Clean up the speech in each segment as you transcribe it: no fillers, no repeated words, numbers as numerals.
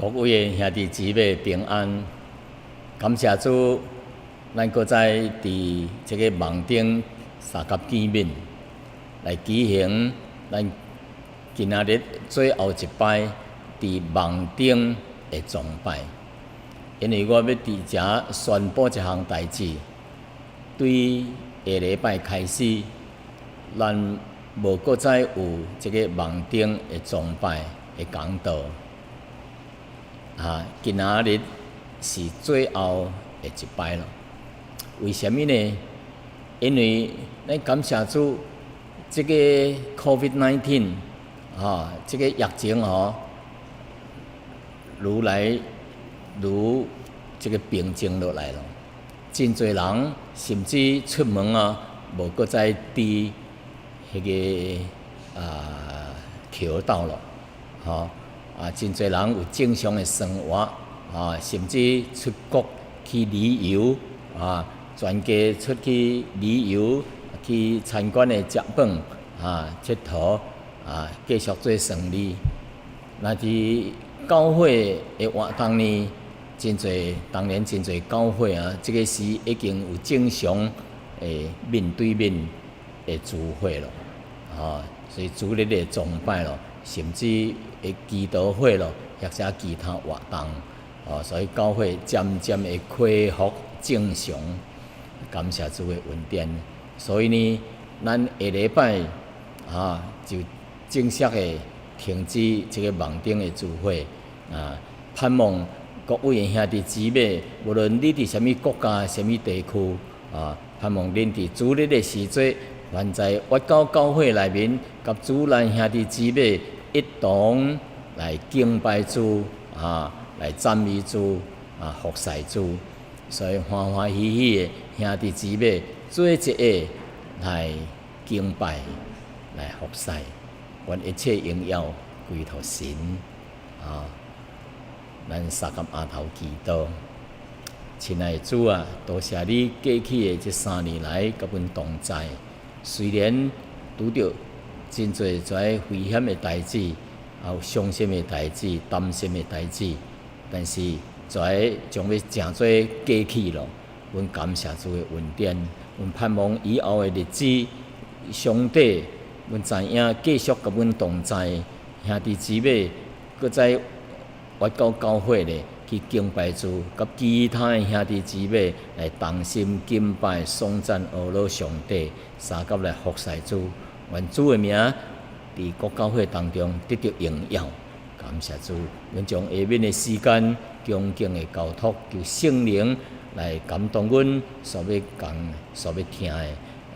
各位的兄弟姊妹平安，感謝主，咱閣再佇這个網頂相佮見面，來舉行咱今仔日最後一擺佇網頂的崇拜。因為我欲佇遮宣布一項代誌，對下禮拜開始，咱無閣再有這个網頂的崇拜的講道。啊，今仔日是最後的一擺咯。為啥物呢？因為咱感謝主，這个 COVID-19 啊，這个疫情吼，愈來愈這个平靜落來咯。真濟人甚至出門啊，無閣再戴彼个口罩咯，吼。啊，真濟人有正常的生活，啊，甚至出國去旅遊，啊，全家出去旅遊去參觀的食飯，啊，𨑨迌，啊，繼續做生意。若佇教會的活動呢，真濟，當然真濟教會啊，這个時已經有正常的面對面的聚會咯，啊，所以主日的崇拜咯，甚至的祈禱會咯，或者其他活動，哦，所以教會漸漸會恢復正常，感謝主的恩典。所以呢，咱下禮拜啊就正式的停止這个網頂的聚會啊，盼望各位的兄弟姊妹，無論你佇啥物國家、啥物地區啊，盼望恁佇主日的時陣，凡在越到教會內面，佮主內兄弟姊妹一同來敬拜主啊，來讚美主啊，服侍主，所以歡歡喜喜的兄弟姊妹做一个來敬拜、來服侍，願一切榮耀歸予神啊！咱相佮阿頭祈禱，親愛的主啊，多謝你過去的這3年來佮阮同在，雖然拄著真濟遮危險的代誌，也有傷心的代誌、擔心的代誌，但是遮將欲成做過去咯。阮感謝主的恩典，阮盼望以後的日子，上帝，阮知影繼續佮阮同在，兄弟姊妹，閣再越到教會咧去敬拜主，佮其他的兄弟姊妹來同心敬拜、頌讚、阿羅上帝，相佮來服侍主。願主的名佇各教會當中得著榮耀，感謝主。阮將下面的時間恭敬的交託，求聖靈來感動阮所欲講、所欲聽的，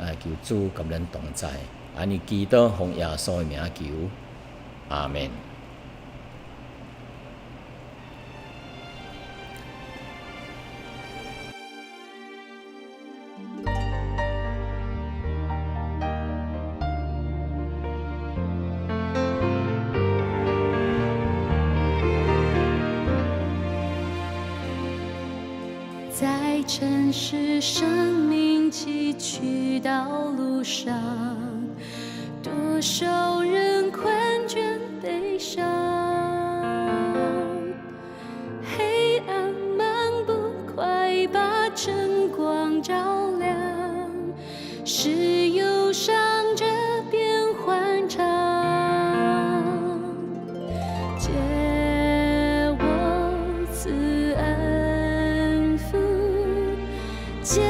啊，求主佮咱同在。按呢祈禱奉耶穌的名求，阿門。在城市生命崎嶇道路上，多少人困倦悲傷，黑暗漫步，快把晨光照亮，使憂傷者變歡暢。借我賜恩福，借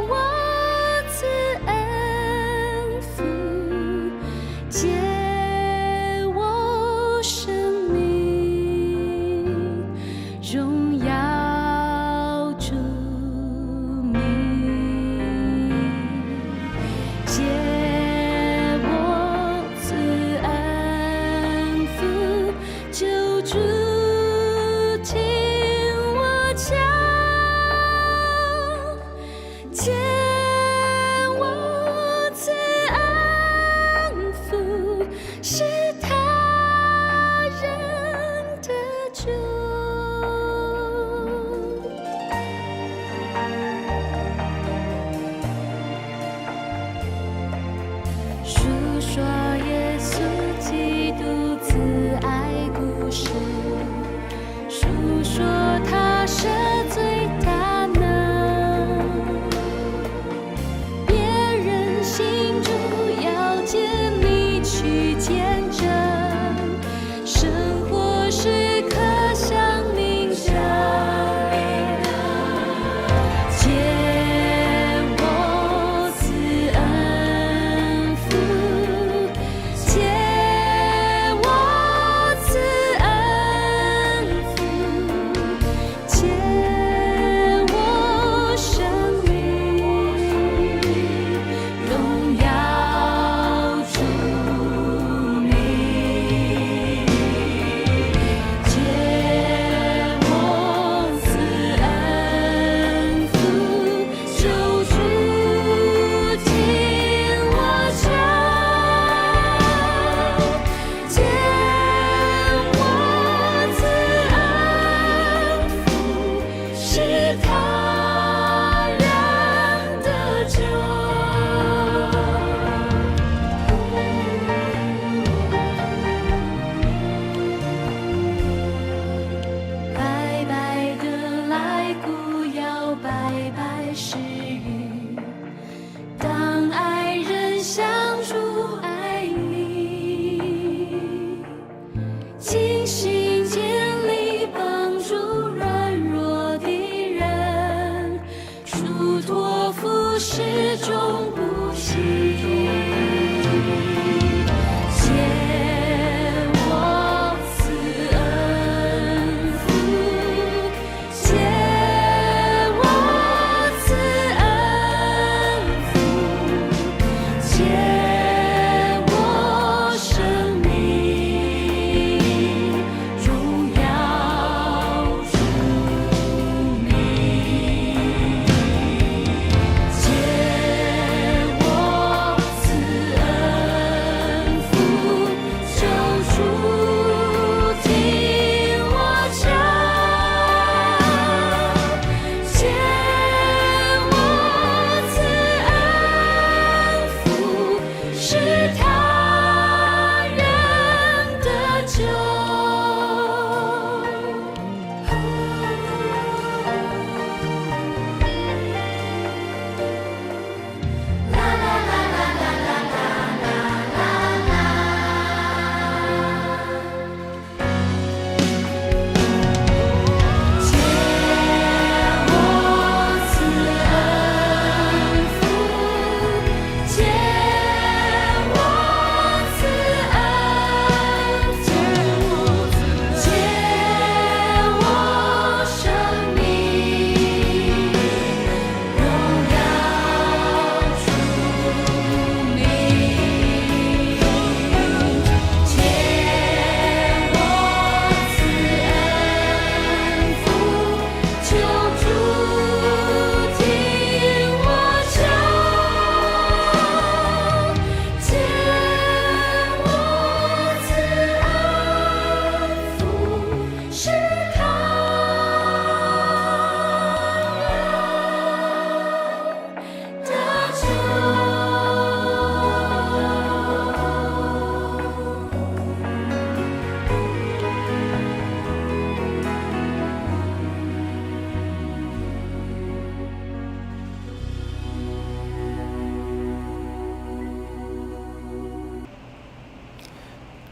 我賜恩福，借我生命，榮耀主名。借我賜恩福，求主聽我求，借我賜恩福，使他人得救。述說耶穌基督慈愛故事。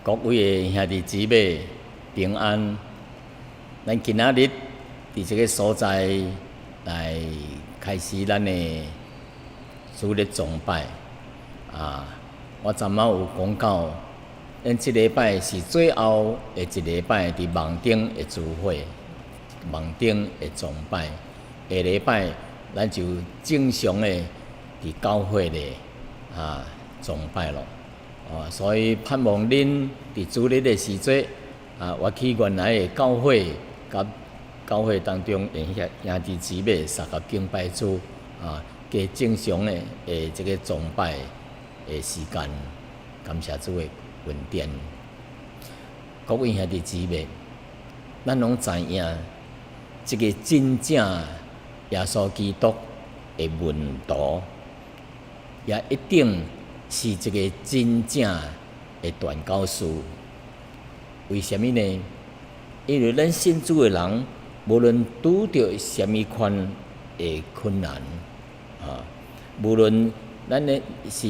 各位的兄弟姊妹平安。咱今仔日佇這个所在來開始咱的主日崇拜。啊，我昨暝有講到，咱這禮拜是最後的一禮拜佇網頂的聚會，網頂的崇拜。下禮拜咱就正常的佇教會咧崇拜咯。哦，所以盼望恁佇主日的時陣啊，我去原來的教會，佮教會當中的兄弟姊妹相佮敬拜主啊，加正常的這个崇拜的時間，感謝主的恩典。各位兄弟姊妹，咱攏知影，這个真正耶穌基督的門徒，也一定是一个真正的傳教士。為啥物呢？因為咱信主的人，無論拄著啥物款的困難，啊，無論咱的是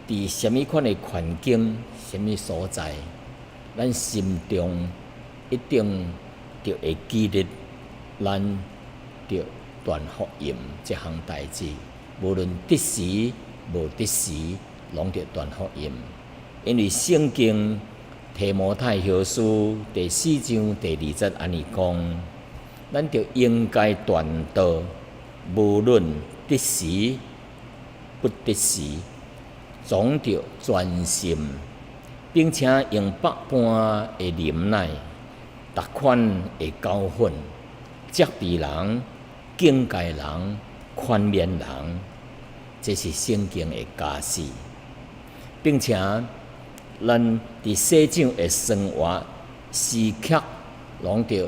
佇啥物款的環境、啥物所在，咱心中一定著會記得，咱著傳福音這項代誌，無論得時無得時，攏著傳福音。因為聖經提摩太後書第四章第二節按呢講，咱著應該傳道，無論得時不得時，總著專心，並且用百般的忍耐，逐款的教訓，責備人、警戒人、勸勉人，這是聖經的教示，並且咱佇世上的生活時刻攏著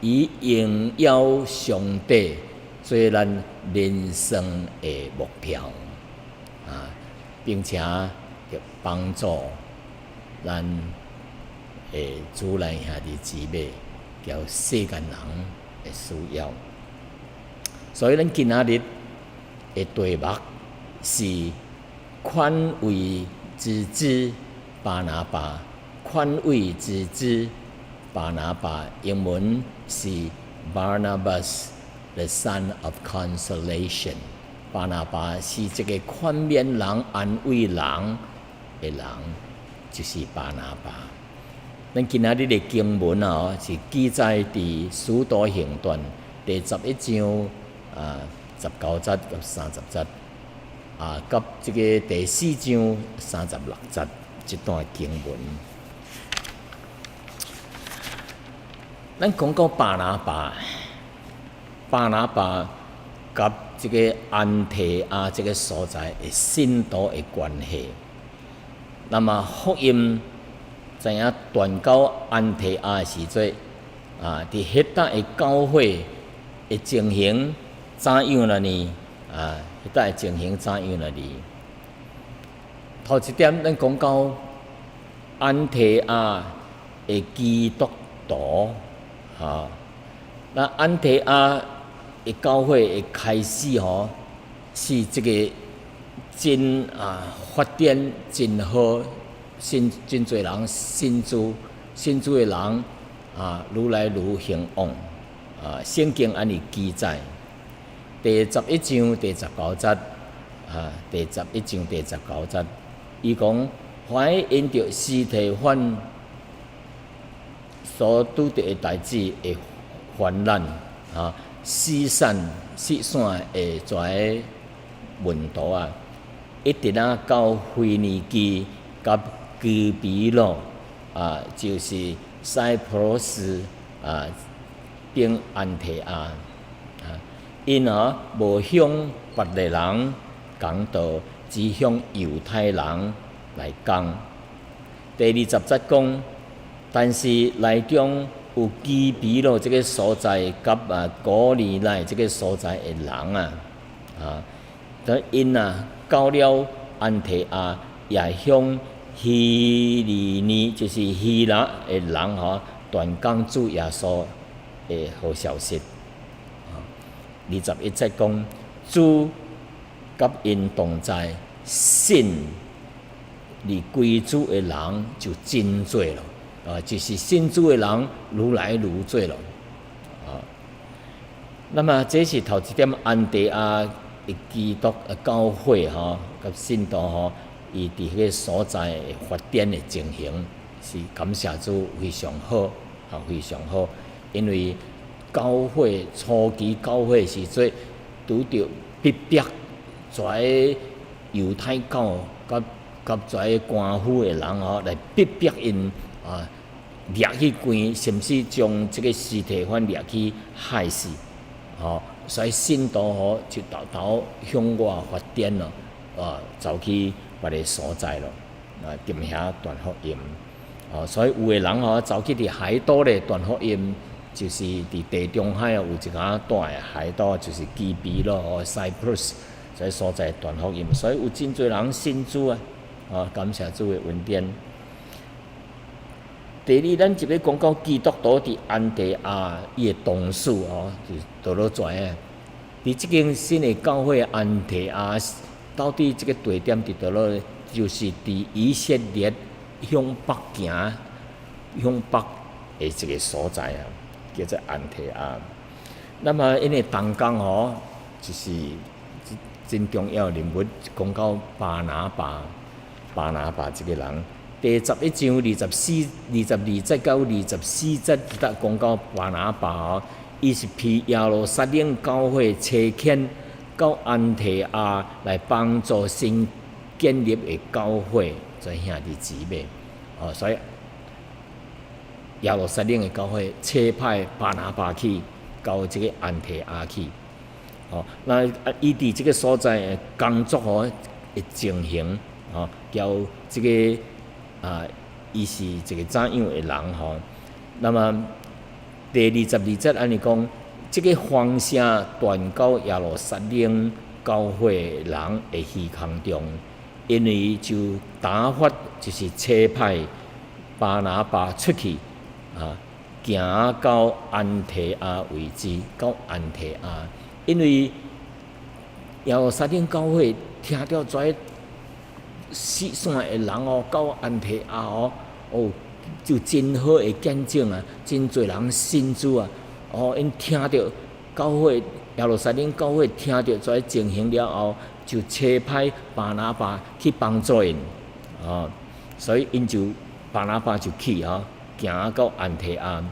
以榮耀上帝做咱人生的目標啊，並且著幫助咱的主內兄弟姊妹，佮世間人的需要。所以，咱今仔日的題目是寬慰之子巴拿巴，寬慰之子巴拿巴，英文是 Barnabas, the son of consolation。巴拿巴是一個勸勉人、安慰人的人，就是巴拿巴。咱今仔日的經文啊，是記載佇《使徒行傳》第11章19節到30節，啊，佮這个第四章36節這段經文。咱講到巴拿巴，巴拿巴佮這个安提阿這个所在的信徒的關係，那麼福音知影傳到安提阿的時陣，啊，佇彼搭的教會的情形怎樣了呢？啊，彼搭的情形怎樣了呢？頭一點，咱講到安提阿的基督徒，哈，那安提阿的教會的開始吼，是這个真啊發展真好，信真濟人信主，信主的人啊，愈來愈興旺啊。聖經按呢記載，第十一章第十九節啊，第十一章第十九節，伊講，凡因著司提反所拄著的代誌的患難啊，四散四散的遮个門徒啊，一直啊到腓尼基佮居比魯啊，就是塞浦路斯啊，並安提阿啊，𪜶啊無向別个人講道，只向猶太人來講。第20節講，但是內中有居比魯這个所在，佮古利奈這个所在的人啊，啊，等𪜶啊到了安提阿，也向希利尼，就是希臘的人吼，傳講主耶穌的好消息。21節講，主佮𪜶同在，信而歸主的人就真濟咯，啊，就是信主的人愈來愈濟咯，啊。那麼這是頭一點安提阿的基督教會吼，佮信徒吼，伊佇彼个所在發展的情形，是感謝主非常好，啊，非常好，因為教會初期教會時陣拄著逼迫，跩猶太教佮佮跩官府的人吼來逼迫𪜶啊，掠去關，甚至將這個司提反掠去害死，吼，所以信徒吼就沓沓向外發展咯，啊，走去別个所在咯，啊，踮遐傳福音，哦，所以有的人吼走去佇海島咧傳福音，就是佇地中海啊有一個大的海島，就是基比咯，Cyprus，這所在傳福音，所以有真濟人信主啊，啊，感謝主的恩典。第二，咱就欲講到基督徒佇安提阿伊的同事哦，就倒落跩啊。佇這間新的教會安提阿，到底這個地點佇佗落？就是佇以色列向北行，向北的一個所在啊，叫做安提阿。那麼𪜶的同工吼，就是真重要人物，講到巴拿巴，巴拿巴這個人。第11章24、22節到24節，得講到巴拿巴哦，伊是被耶路撒冷教會差遣到安提阿來幫助新建立的教會，做兄弟姊妹哦，所以耶路撒冷的教會差派巴拿巴去到這個安提阿去，哦，那啊，伊佇這個所在工作吼的情形，哦，交這個啊，伊是一個怎樣的人吼？那麼第22節按呢講，這個風聲傳到耶路撒冷教會人的耳孔中，𪜶呢就打發，就是差派巴拿巴出去啊，行到安提阿為止，到安提阿，因為耶路撒冷教會聽著這四散的人哦，到安提阿哦，哦，就真好的見證啊，真濟人信主啊，哦，𪜶聽著教會耶路撒冷教會聽著這情形了後，就差派巴拿巴去幫助𪜶，哦，所以𪜶就巴拿巴就去哦，行到安提阿。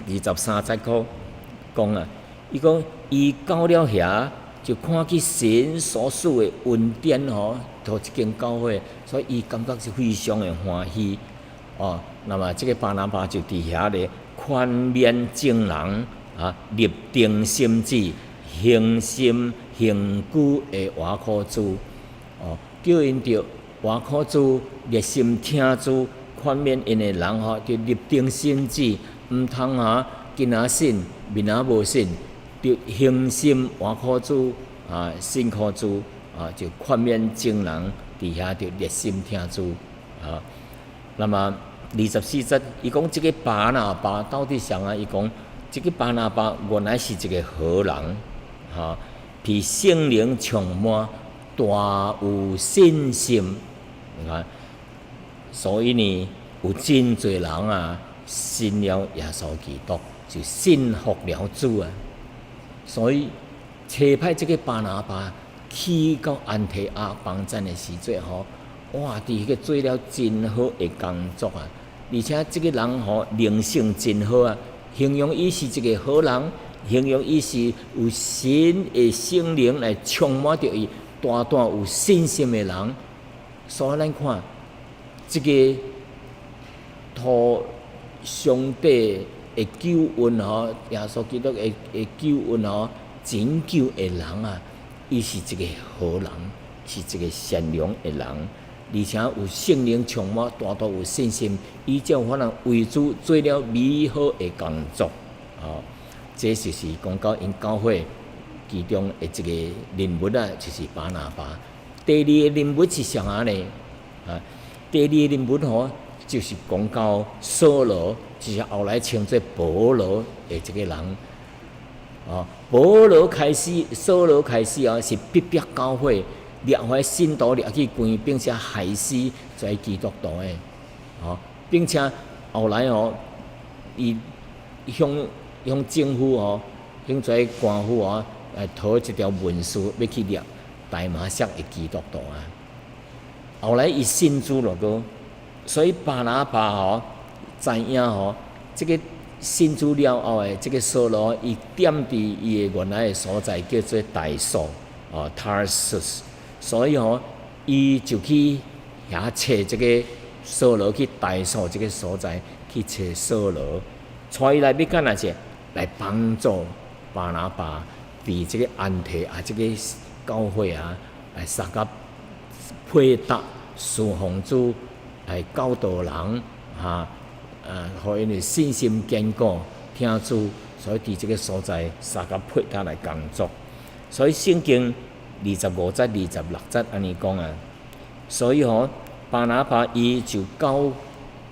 23節閣講啊，伊講伊到了遐，就看見神所賜的恩典吼，予這間教會，所以伊感覺是非常的歡喜哦。那麼這個巴拿巴就佇遐咧勸勉眾人啊，立定心志，恆心恆久的倚靠主哦，叫𪜶著倚靠主，熱心聽主勸勉𪜶的人吼，就立定心志，毋通啊，今仔信，明仔無信。就恆心倚靠主啊，信靠主啊，就勸勉眾人佇遐就熱心聽主啊。那麼24節，伊講這個巴拿巴到底啥啊？伊講這個巴拿巴原來是一個好人，哈，被聖靈充滿，大有信心，你看，所以呢，有真濟人啊，信了耶穌基督，就信服了主啊。所以，差派這個巴拿巴去到安提阿幫贊的時陣吼，哇！佇彼個做了真好的工作啊，而且這個人吼靈性真好啊，形容伊是一個好人，形容伊是有神的聖靈來充滿著伊，大大有信心的人。所以咱看，這個予上帝的救恩吼，耶穌基督的救恩吼，拯救的人啊，伊是一個好人，是一個善良的人，而且有聖靈充滿，大大有信心，伊才有可能為主做了美好的工作。哦，這就是講到𪜶教會其中的一個人物啊，就是巴拿巴。第二個人物是啥啊呢？啊，第二個人物吼，就是講到掃羅，就是後來稱做保羅的這個人。哦，保羅開始，掃羅開始哦，是逼迫教會，掠回信徒掠去關，並且害死做基督徒的，吼，並且後來哦，伊向向政府哦，向這官府哦，來討這條文書，欲去掠大馬色的基督徒啊。後來伊信主了閣，所以巴拿巴吼知影吼，這個信主了後的這個掃羅，伊踮佇伊的原來的所在叫做大數哦，Tarsus，所以吼，伊就去遐揣這個掃羅去大數這個所在去揣掃羅，帶伊來欲幹啥？來幫助巴拿巴佇這個安提阿這個教會啊，來相佮配搭侍奉主來教導人哈，啊，予𪜶的信心堅固，聽主，所以佇這個所在相佮配搭來工作。所以聖經25節、26節按呢講啊，所以吼，巴拿巴伊就到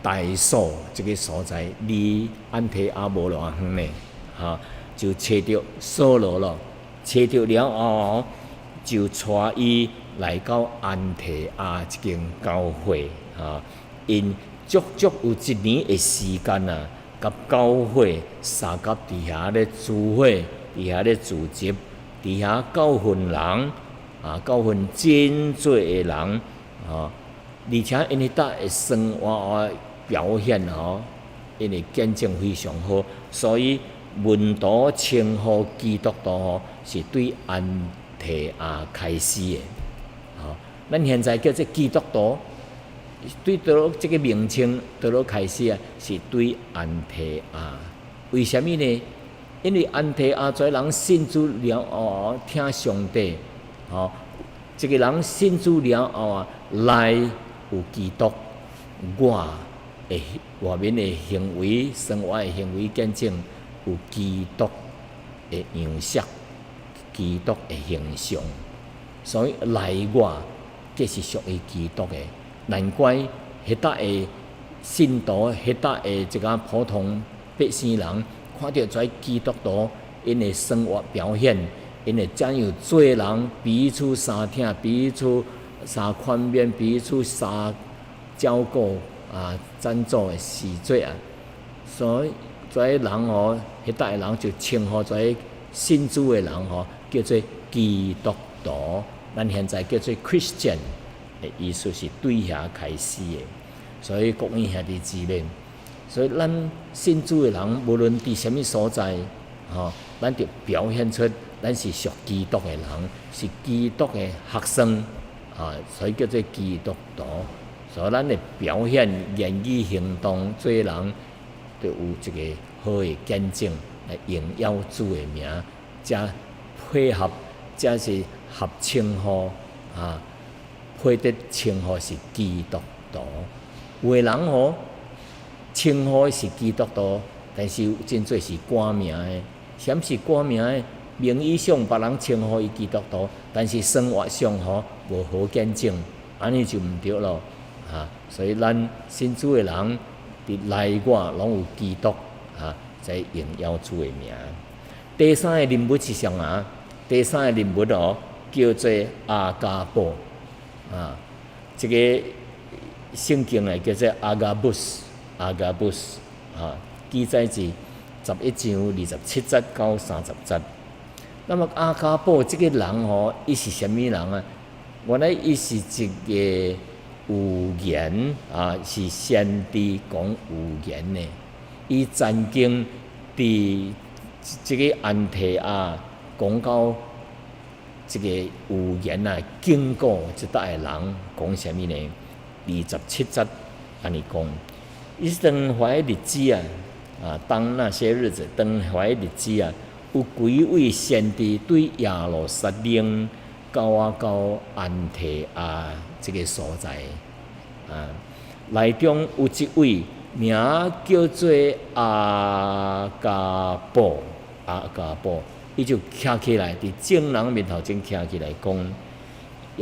大數這個所在，離安提阿無偌遠呢，哈，就揣著掃羅咯，揣著了後，就帶伊來到安提阿這間教會，哈，𪜶足足有一年的時間啊，佮教會相佮佇遐咧聚會，佇遐咧聚集，佇遐教訓人，啊，教訓真濟的人，啊，而且𪜶彼搭的生活表現吼，𪜶的見證非常好，所以門徒稱呼基督徒吼是對安提阿開始的，吼，咱現在叫做基督徒，對佗這個名稱佗落開始啊，是對安提阿。為啥物呢？因為安提阿這人信主了後，聽上帝，吼，這個人信主了後啊，內有基督，外的外面的行為、生活的行為見證有基督的樣式、基督的形象，所以內外皆是屬於基督的。難怪彼搭的信徒、彼搭的這個普通百姓人，看著這基督徒𪜶的生活表現，𪜶會怎樣做人，彼此相疼，彼此相寬免，彼此相照顧啊，贊助的時陣啊，所以這人哦，彼搭的人就稱呼這信主的人吼，叫做基督徒。咱現在叫做 Christian 的意思是對遐開始的。所以各位兄弟姊妹，所以咱信主的人，無論佇啥物所在，吼，咱就表現出咱是屬基督的人，是基督的學生，啊，所以叫做基督徒。所以咱的表現、言語、行動、做人，都有一個好的見證來榮耀主的名，才配合，才是合稱呼啊，配得稱呼是基督徒。有的人吼稱呼是基督徒，但是真濟是掛名的。啥物是掛名的？名義上別人稱呼伊基督徒，但是生活上吼無好見證，按呢就毋對咯。啊，所以咱信主的人佇內外攏有基督啊，在榮耀主的名。第三個人物是啥啊？第三個人物哦，叫做亞迦布啊。這個聖經呢叫做亞迦布斯，亞迦布斯啊，記載佇11章27節到30節。那麼亞迦布這個人吼，伊是啥物人啊？原來伊是一個預言啊，是先知講預言的。伊曾經佇這個安提阿講到這個預言啊，警告這搭的人講啥物呢？27節按呢講，伊是當遐日子啊，啊，當那些日子，當遐日子啊，有幾位先知對耶路撒冷到啊到安提阿這個所在啊，內中有一位名叫做亞迦布，亞迦布，伊就徛起來，佇眾人面頭前徛起來講，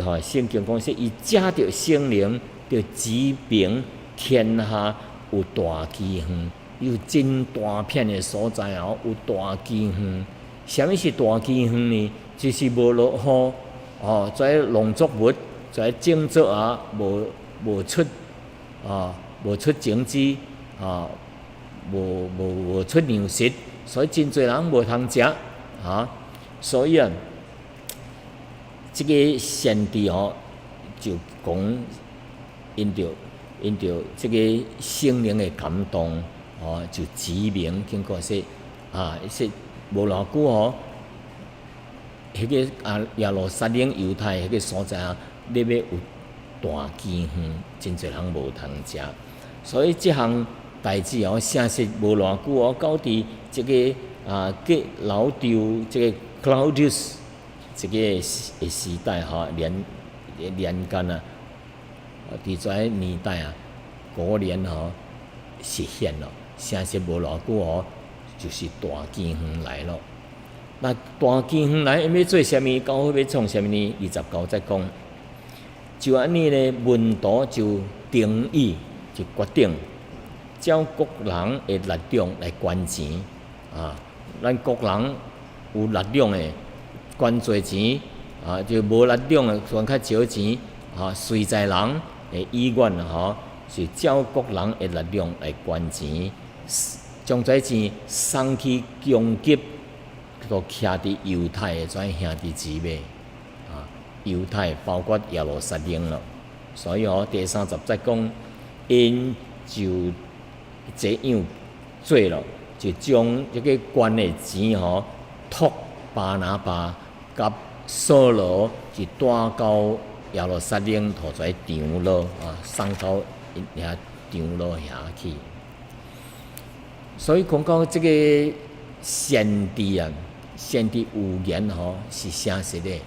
吼，聖經講說，伊藉著聖靈，就指明天下有大饑荒，有真大片的所在哦，有大饑荒。啥物是大饑荒呢？就是無落雨，哦，這農作物，這種作啊，無無出啊，無出種子啊，無出糧食，所以真濟人無通食啊。所以啊，這个先知吼就講，𪜶著這个聖靈的感動，哦，就指明經過說啊，說無偌久吼，彼个啊耶路撒冷猶太彼个所在啊，咧欲有大饑荒，真濟人無通食，所以這項代誌哦，誠實無偌久哦，到佇這个啊革老丟這个 Claudius 這个的時代吼，年間啊，佇這年代啊，果然吼實現咯，誠實無偌久哦，就是大饑荒來咯。那大饑荒來，𪜶欲做啥物？教會欲創啥物呢？29節講，就按呢咧，門徒就定意，就決定，照各人的力量來捐錢啊。咱各人有力量的捐濟錢啊，就無力量的捐較少錢啊。隨在人的意願吼，是照各人的力量來捐錢，將這錢送去供給都徛佇猶太的這兄弟姊妹啊，猶太包括耶路撒冷咯。所以哦，第三十節講，𪜶就這樣做咯，就將這个捐的錢吼，託巴拿巴佮掃羅，就帶到耶路撒冷，予這長老啊，送到遐長老遐去。所以講到這个先知啊，先知預言吼是誠實的，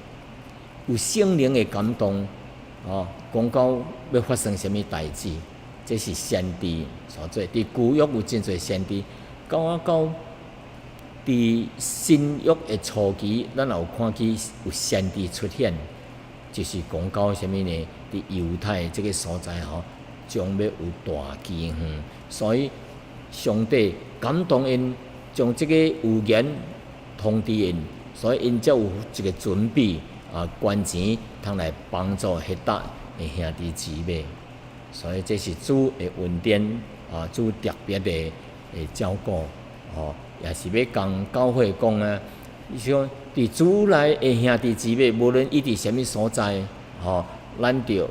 有聖靈的感動哦，講到欲發生啥物代誌，這是先知所做。佇舊約有真濟先知，到啊到佇新約的初期，咱也有看見有先知出現，就是講到啥物呢？佇猶太這个所在吼，將欲有大饑荒，所以上帝感動𪜶將這个預言通知𪜶，所以𪜶才有一个準備啊，捐錢通來幫助彼搭的兄弟姊妹。所以這是主的恩典啊，主特別的照顧哦，也是欲共教會講啊，伊是講佇主內的兄弟姊妹，無論伊佇啥物所在，吼，咱著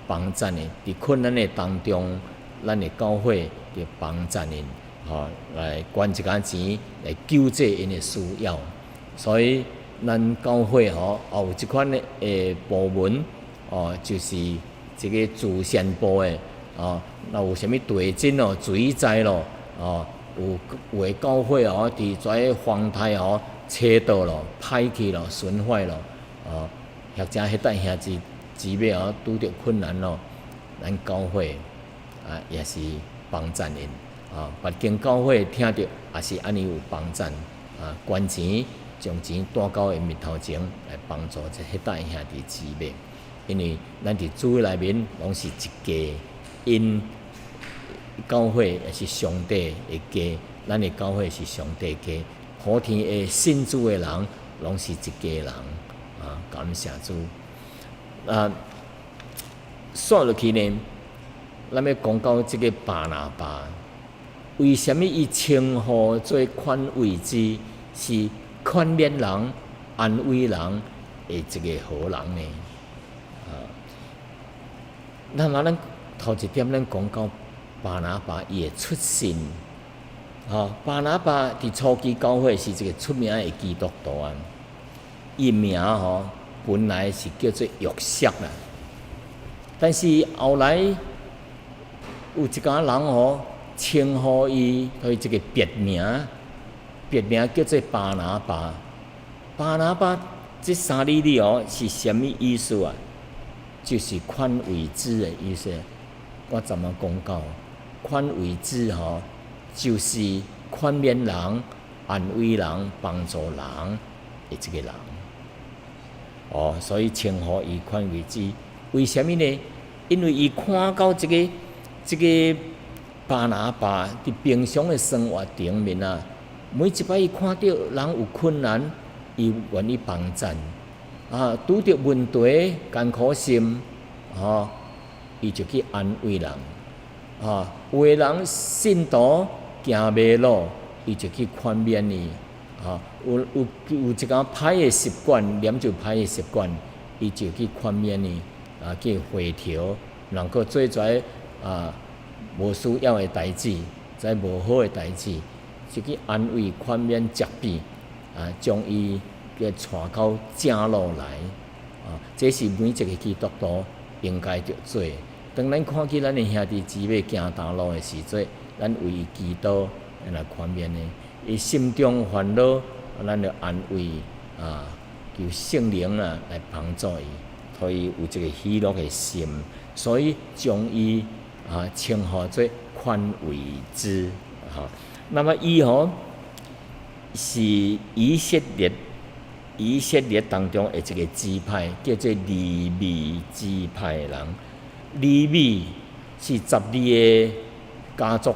幫贊𪜶，佇困難的當中，咱的教會著幫贊𪜶，吼，來捐一寡錢來救濟𪜶的需要。所以咱教會吼，也有這款的部門，哦，就是這个慈善部的，哦，若有啥物地震咯、水災咯，哦，有的教會哦，佇這个風台哦，切倒咯、歹去咯、損壞咯，哦，或者彼搭兄弟姊妹哦，拄著困難咯，咱教會啊也是幫贊𪜶，啊，別間教會聽著也是按呢有幫贊，啊，捐錢將錢帶到𪜶面頭前來幫助這彼搭兄弟姊妹，因為咱佇主內面攏是一家，𪜶教會也是上帝的家，咱的教會是上帝家，普天的信主的人攏是一家人，啊，感謝主。啊，煞落去呢，咱欲講到這个巴拿巴，為啥物伊稱呼做寬慰之，是勸勉人、安慰人的一个好人呢？啊，那麼咱頭一點，咱講到巴拿巴伊的出身，啊，巴拿巴佇初期教會是一个出名的基督徒啊，伊名吼本來是叫做約瑟啦，但是後來有一家人吼稱呼伊，予伊一个別名，別名叫做巴拿巴。巴拿巴這三字字哦是啥物意思啊？就是寬慰子的意思。我怎麼講到寬慰子吼，就是勸勉人、安慰人、幫助人的這个人。哦，所以稱呼伊寬慰子。為啥物呢？因為伊看到這个巴拿巴佇平常的生活頂面啊，每一擺伊看著人有困難，伊願意幫贊。啊，拄著問題艱苦心，吼，伊就去安慰人。啊，有的人信徒行迷路，伊就去勸勉伊。啊，有一寡歹的習慣，念著歹的習慣，伊就去勸勉伊，啊，去回頭，能夠做遮啊無需要的代誌，遮無好的代誌，就去安慰、勸勉、責備，啊，將伊給帶到正路來。啊，這是每一個基督徒應該著做的。當咱看見咱的兄弟姊妹行迷路的時陣，咱為伊祈禱，來勸勉伊。伊心中煩惱，咱就安慰啊，求聖靈啊來幫助伊，予伊有這個喜樂的心。所以將伊啊稱呼做寬慰之。哈，那麼伊吼是以色列當中的一個支派，叫做利未支派的人。利未是12個家族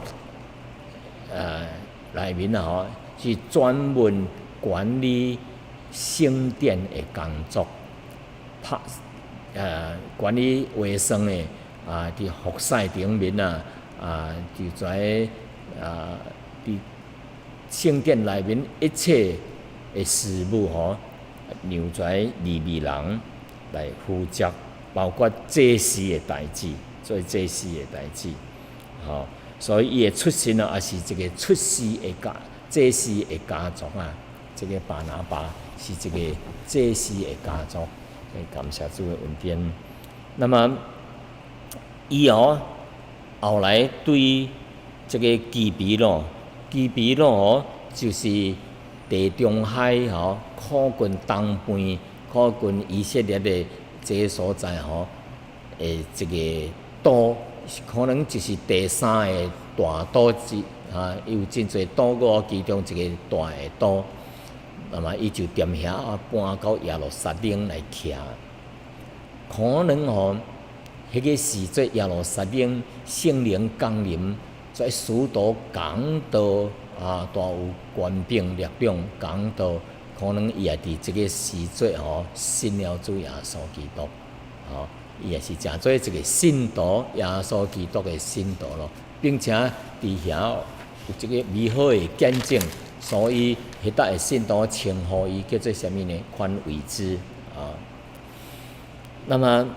內面啊，吼，是專門管理聖殿的工作，拍管理衛生的啊，佇服侍頂面啊，啊，佇在啊，佇聖殿內面一切的事務吼，由在利未人來負責，包括祭司的代誌，做祭司的代誌，吼，所以伊的出身啊，也是一個出仕的家，祭司的家族啊。這個巴拿巴是一個祭司的家族，感謝主的恩典。那麼，伊哦後來對這個基比魯，基比魯哦就是地中海吼靠近東邊，靠近以色列的這個所在吼，這個島，可能就是第三個大島之啊，有真濟島國，其中一個大的島。那麼伊就踮遐啊搬到耶路撒冷來徛。可能吼，彼個時陣耶路撒冷聖靈降臨，在使徒講道啊，大有權柄力量講道，可能伊也佇這個時陣吼信了主耶穌基督，吼，伊也是成做一個信徒，耶穌基督的信徒咯，並且佇遐有這個美好的見證，所以彼搭的信徒稱呼伊叫做啥物呢？寬慰之啊。那麼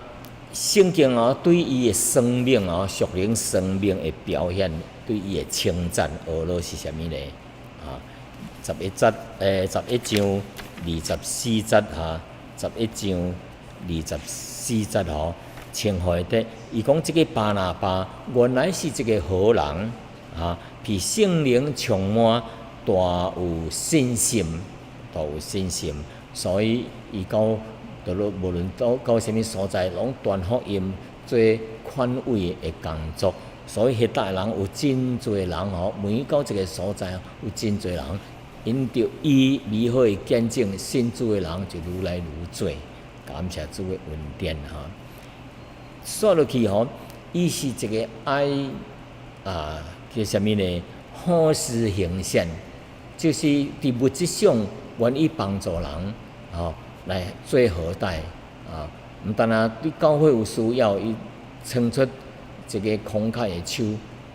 聖經哦，對伊的生命哦，屬靈生命的表現，對伊的稱讚，學落是啥物呢？啊，11節，11章24節哈，11章24節吼，稱呼的，伊講這個巴拿巴原來是一個好人啊，被聖靈充滿，大有信心，大有信心，所以伊到佗落無論到到啥物所在，攏傳福音做寬慰的工作。所以彼搭的人有真濟人吼，每到一個所在有真濟人，因著伊美好的見證，信主的人就愈來愈濟。感謝主的恩典吼。煞落去吼，伊是一個愛啊，叫啥物呢？好施行善，就是佇物質上願意幫助人，吼，來做好代啊。毋但若對教會有需要，伊伸出一個慷慨的手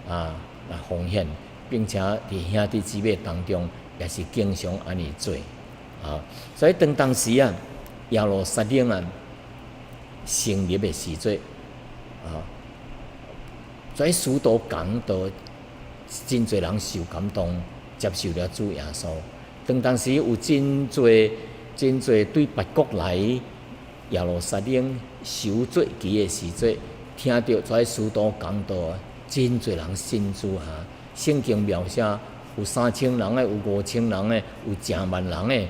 啊來奉獻，並且佇兄弟姊妹當中也是經常按呢做啊。所以當當時啊，耶路撒冷啊成立的時陣啊，在使徒講道，真濟人受感動，接受了主耶穌。當當時有真濟真濟對別國來耶路撒冷守節期的時陣，聽著這使徒講道，真濟人信主哈。聖經描寫有3000人的，有5000人的，有成萬人的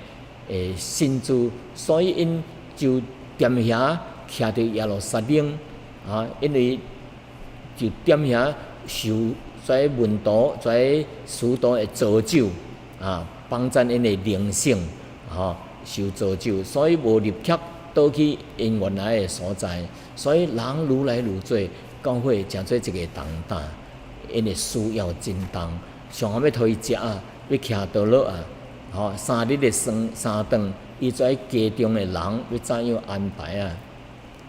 會信主，所以𪜶就踮遐徛佇耶路撒冷啊，因為就踮遐受這門徒、這使徒的造就啊，幫贊𪜶的靈性，吼，受造就，所以無立刻倒去𪜶原來的所在，所以人愈來愈濟，教會成做一個重擔，𪜶的需要真重，上後欲予伊食啊，欲徛佗落啊，吼，三日的三頓，伊跩家中的人欲怎樣安排啊？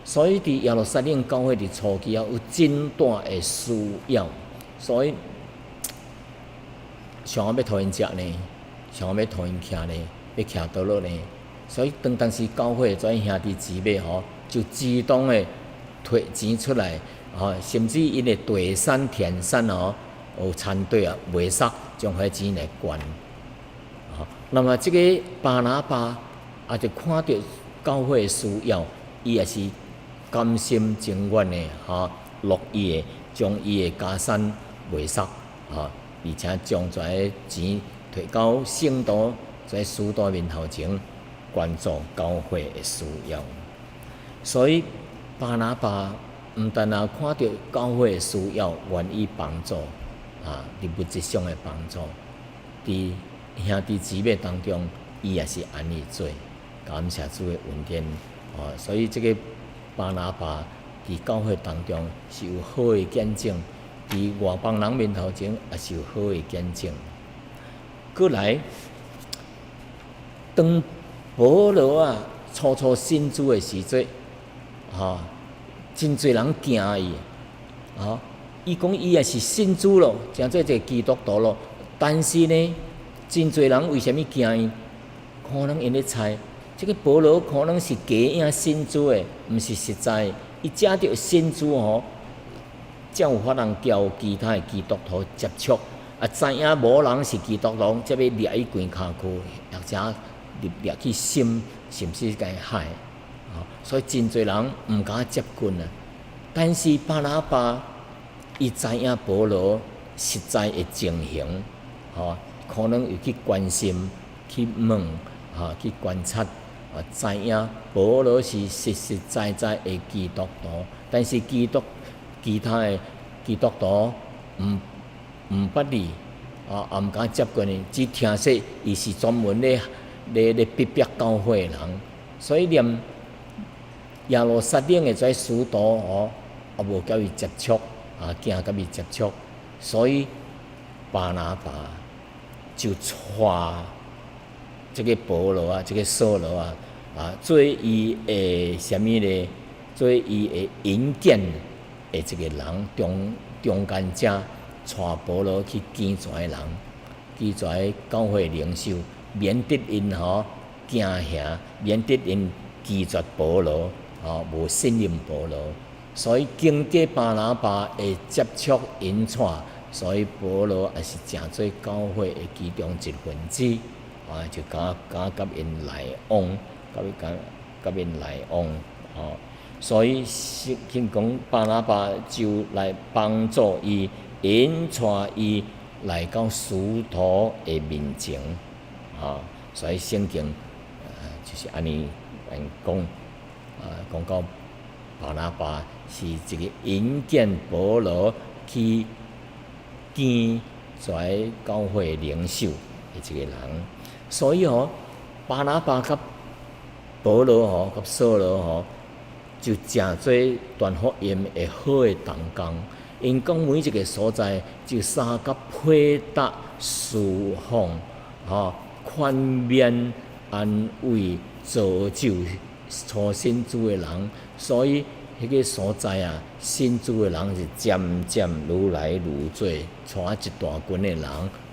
所以佇耶路撒冷教會佇初期啊，有真大的需要，所以啥人欲予𪜶食呢？啥人欲予𪜶徛呢？欲徛佗落呢？所以當當時教會這兄弟姊妹吼，就主動的提錢出來，吼，甚至𪜶的地產田產吼，有田地啊賣捒，將彼錢來捐。吼，那麼這個巴拿巴也就看著教會的需要，伊也是甘心情願的吼，樂意的將伊的家產賣捒，吼，而且將這个錢提到聖徒這使徒面頭前，捐助教會的需要。所以巴拿巴毋但若看著教會的需要，願意幫助，啊，佇物質上的幫助，佇兄弟姊妹當中，伊也是按呢做。感謝主的恩典，哦，所以這個巴拿巴佇教會當中是有好的見證，佇外邦人面頭前也是有好的見證。閣來，當保羅啊初初信主的時陣，吼，真濟人驚伊，吼，伊講伊也是信主咯，成做一个基督徒咯。但是呢，真濟人為啥物驚伊？可能𪜶咧猜，這个保羅可能是假影信主的，毋是實在。伊藉著信主吼，才有法通交其他的基督徒接觸。啊，知影無人是基督徒，才欲掠伊規跤軀，或者入掠去心，甚至共伊害。所以真濟人毋敢接近啊。但是巴拿巴伊知影保羅實在的情形，吼，可能有去關心、去問、吼，去觀察，啊，知影保羅是實實在在的基督徒，但是基督其他的基督徒毋捌伊，啊，也毋敢接近伊，只聽說伊是專門咧逼迫教會的人，所以連耶路撒冷的這使徒吼，也無佮伊接觸，啊，驚佮伊接觸，所以巴拿巴就帶這个保羅啊，這个掃羅啊，啊，做伊的啥物咧？做伊的引薦的一个人，中間者，帶保羅去見這个人，見這个教會領袖，免得𪜶吼驚嚇，免得𪜶拒絕保羅，吼無信任保羅。所以經過巴拿巴的接觸引帶，所以保羅也是成做教會的其中一份子，啊，就敢佮𪜶來往，佮伊敢佮𪜶來往，吼。所以聖經講巴拿巴就來幫助伊，引帶伊來到使徒的面前，吼。所以聖經就是按呢講，啊，講到巴拿巴是一个引薦保羅去見這教會領袖的一个人，所以吼，巴拿巴佮保羅吼，佮掃羅吼，就誠做傳福音的好的同工。𪜶講每一个所在，就相佮配搭侍奉，吼，勸勉、安慰、造就初信主的人，所以彼个所在啊，信主的人是漸漸愈來愈濟，帶一大群的人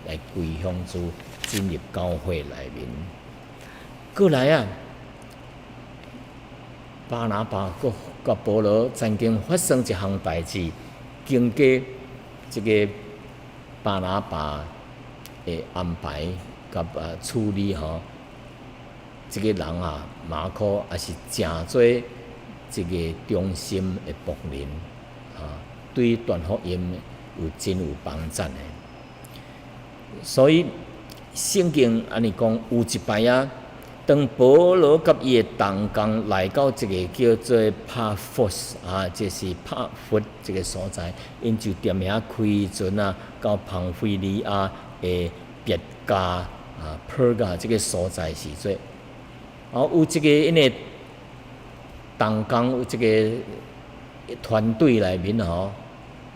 來歸向主，進入教會內面。閣來啊，巴拿巴閣佮保羅曾經發生一項代誌，經過這个巴拿巴的安排佮啊處理吼，這个人啊，馬可也是誠做一个忠心的僕人，啊，對傳福音有真有幫贊的。所以聖經按呢講，有一擺啊，當保羅佮伊的同工來到一个叫做帕福斯啊，這是帕弗這个所在，𪜶就踮遐開船啊，到龐菲利亞的別迦啊，Perga 這个所在時陣，哦，有一个𪜶的同工有一个團隊內面吼，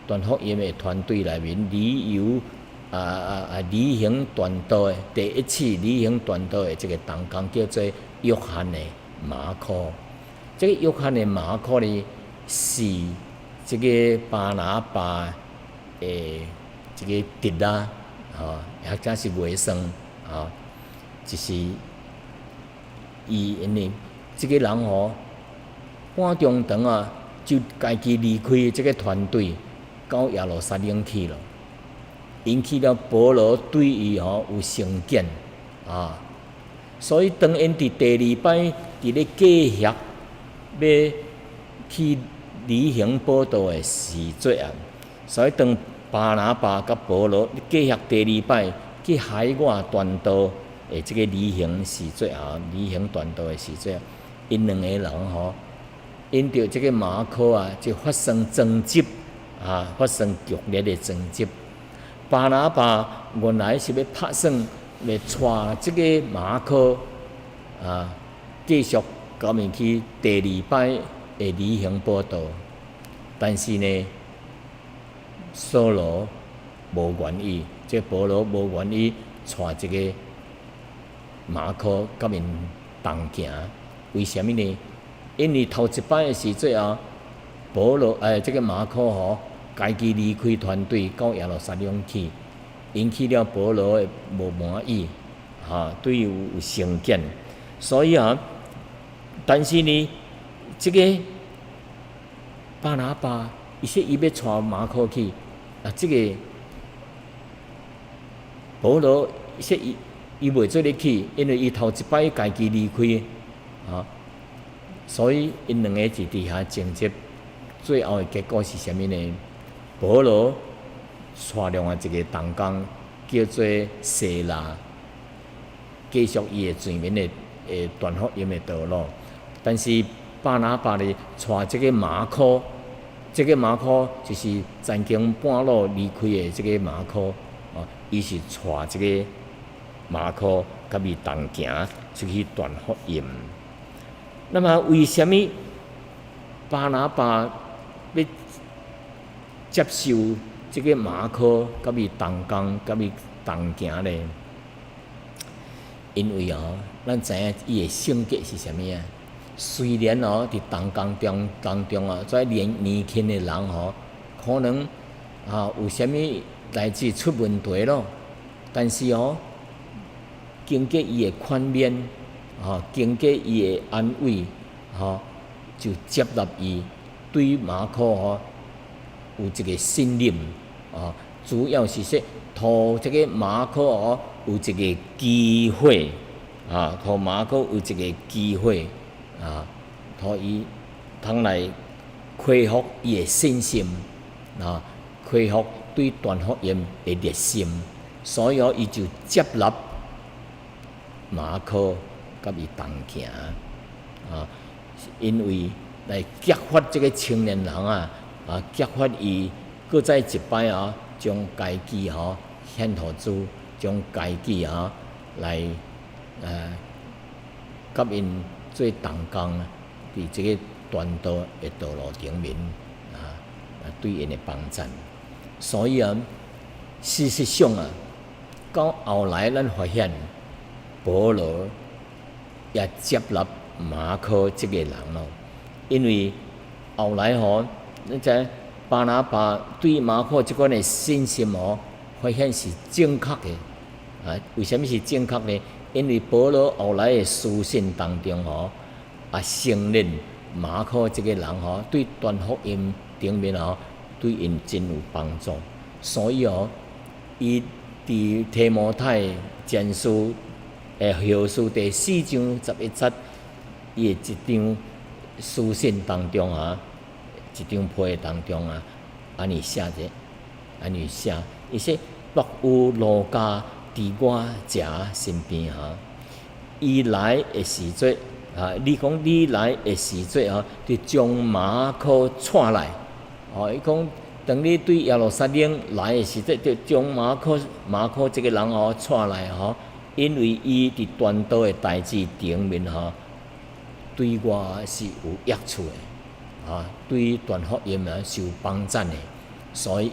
傳福音的團隊內面旅遊旅行傳道的第一次旅行傳道的這个同工叫做約翰的馬可。這个約翰的馬可呢，是這个巴拿巴的這个侄仔，吼，或者是外甥，吼，就是伊𪜶的這个人吼，半中途啊，就家己離開這个團隊，到耶路撒冷去了。引起了保羅對伊吼有成見啊，所以當𪜶佇第二擺佇咧計劃欲去旅行佈道的時陣啊，所以當巴拿巴佮保羅計劃第二擺去海外傳道的這个旅行時陣啊，旅行傳道的時陣，𪜶兩個人吼，因著這个馬可啊，就發生爭執啊，發生劇烈的爭執。巴拿巴原來是欲拍算，欲帶這个馬可啊，繼續佮𪜶去第二擺的旅行佈道，但是呢，掃羅無願意，這保羅無願意帶這個馬可佮𪜶同行。為啥物呢？因為頭一擺的時陣啊，保羅哎，這个馬可吼，家己離開團隊到耶路撒冷去，引起了保羅的無滿意，哈，對伊有成見，所以啊，但是呢，這个巴拿巴，伊說伊欲帶馬可去，啊，這个保羅說伊伊袂做咧去，因為伊頭一擺家己離開，啊，所以𪜶兩个就佇遐爭執，最後的結果是啥物呢？保羅帶另外一个同工叫做西拉，繼續伊的前面的的傳福音的道路。但是巴拿巴呢，帶這个馬可，這个馬可就是曾經半路離開的這个馬可，哦，伊是帶這个馬可佮伊同行出去傳福音。那麼為啥物巴拿巴欲接受這个馬可佮伊同工、佮伊同行呢？因為哦，咱知影伊的性格是啥物啊？雖然哦，佇同工中當中啊，這年年輕的人吼，可能啊有啥物代誌出問題咯，但是哦，經過伊的勸勉，吼，經過伊的安慰，吼，就接納伊，對馬可吼有一個信任，啊，主要是說，予這個馬可哦有一個機會，啊，予馬可有一個機會，啊，予伊通來恢復伊的信心，啊，恢復對傳福音的熱心，所以哦，伊就接納馬可佮伊同行，啊，因為來激發這个青年人啊，啊，激發伊閣再一擺啊，將家己吼獻予主，將家己啊來佮𪜶做同工，佇這个傳道的道路頂面啊，對𪜶的幫贊。所以啊，事實上啊，到後來咱發現，保羅也接納馬可這个人咯，因為後來吼，你知巴拿巴對馬可這款的信心吼，發現是正確的。啊，為啥物是正確呢？因為保羅後來的書信當中吼，啊承認馬可這个人吼，對傳福音頂面吼，對𪜶真有幫助。所以哦，伊佇提摩太前書後書第四章十一節，伊的一張書信當中啊，一張批當中啊，按呢寫著，按呢寫，伊說若有路加佇我遮身邊哈，伊來的時陣啊，你講你來的時陣啊，就將馬可帶來，哦，伊講當你對耶路撒冷來的時陣，就將馬可馬可這个人哦帶來吼，因為伊佇傳道的代誌頂面吼，對我是有益處的，啊，對傳福音啊是有幫贊的，所以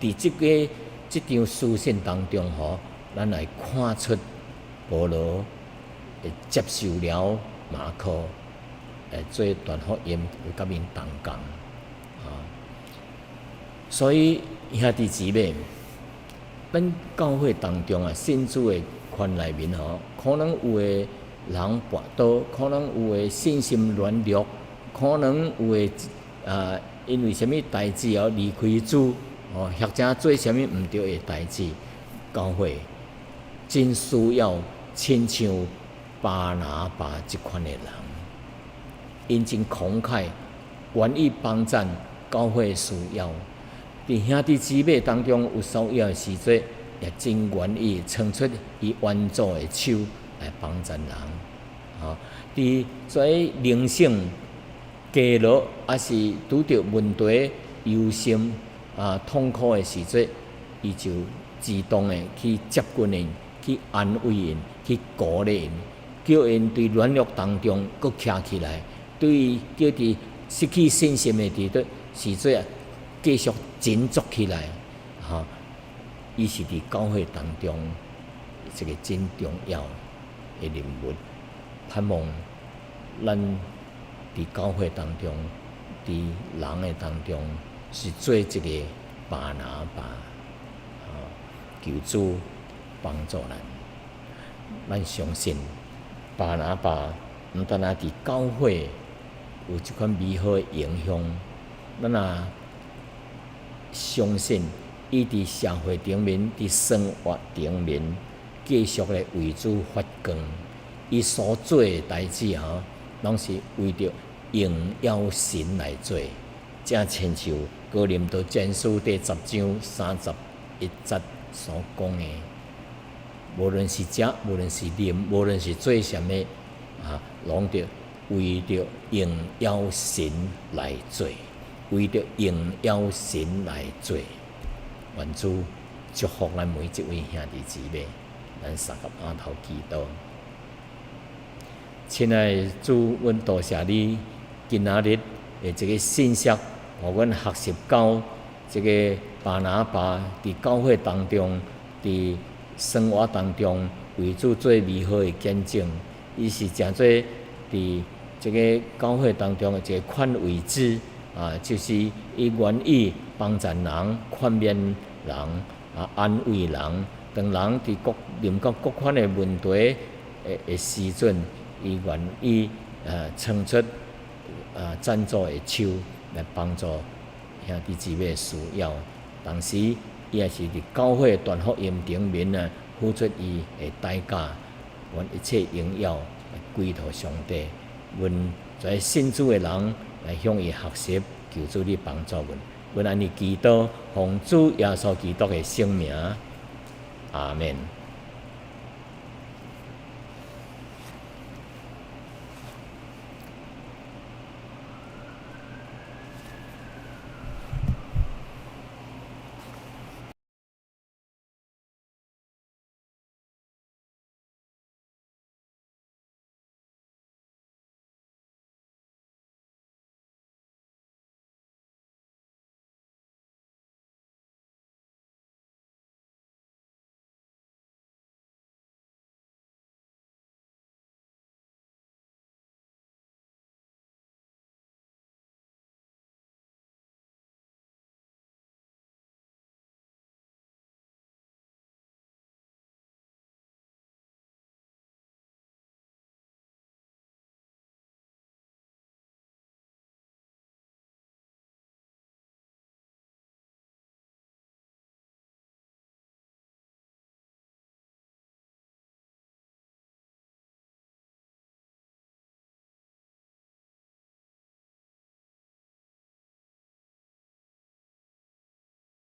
佇這个這張書信當中吼，咱來看出保羅會接受了馬可，來做傳福音，有佮𪜶同工啊。所以兄弟姊妹，咱教會當中啊，信主的圈內面吼，可能有的人跋倒，可能有的信心軟弱，可能有的啊，因為啥物代誌而離開主，哦，或者做啥物毋對的代誌，教會真需要親像巴拿巴這款的人，𪜶真慷慨，願意幫贊教會需要。佇兄弟姊妹當中有需要的時陣，也真願意伸出伊援助的手來幫贊人。吼，佇這靈性低落，抑是拄著問題、憂心啊痛苦的時陣，伊就主動的去接近𪜶，去安慰𪜶，去鼓勵𪜶，叫𪜶佇軟弱當中閣徛起來，對叫佇失去信心的佇咧時陣啊，繼續振作起來，吼！伊是佇教會當中一個真重要的人物。盼望咱佇教會當中，佇人的當中，是做一個巴拿巴，吼！求主幫助咱。咱相信巴拿巴毋單單佇教會有這款美好的影響，咱也相信伊佇社會頂面、佇生活頂面，繼續咧為主發光。伊所做的代誌吼，攏是為著榮耀神來做。正親像哥林多前書第十章三十一節所講的，無論是食，無論是啉，無論是做啥物，啊，攏著為著榮耀神來做，為著榮耀神來做。願主祝福咱每一位兄弟姊妹，咱相佮阿頭祈禱。親愛的主，阮多謝你今仔日的這個信息，予阮學習到這個巴拿巴佇教會當中，佇生活當中為主做美好的見證。伊是誠做佇這個教會當中的一個勸慰子啊，就是伊願意幫助人、勸勉人、啊安慰人。當人佇各面到各款的問題的時陣，伊願意伸出贊助的手來幫助兄弟姊妹需要。同時，伊也是佇教會傳福音頂面呢，付出伊的代價，願一切榮耀歸予上帝。阮這信主的人來向伊學習，求主你幫助阮。阮按呢祈禱，奉主耶穌基督的聖名，阿門。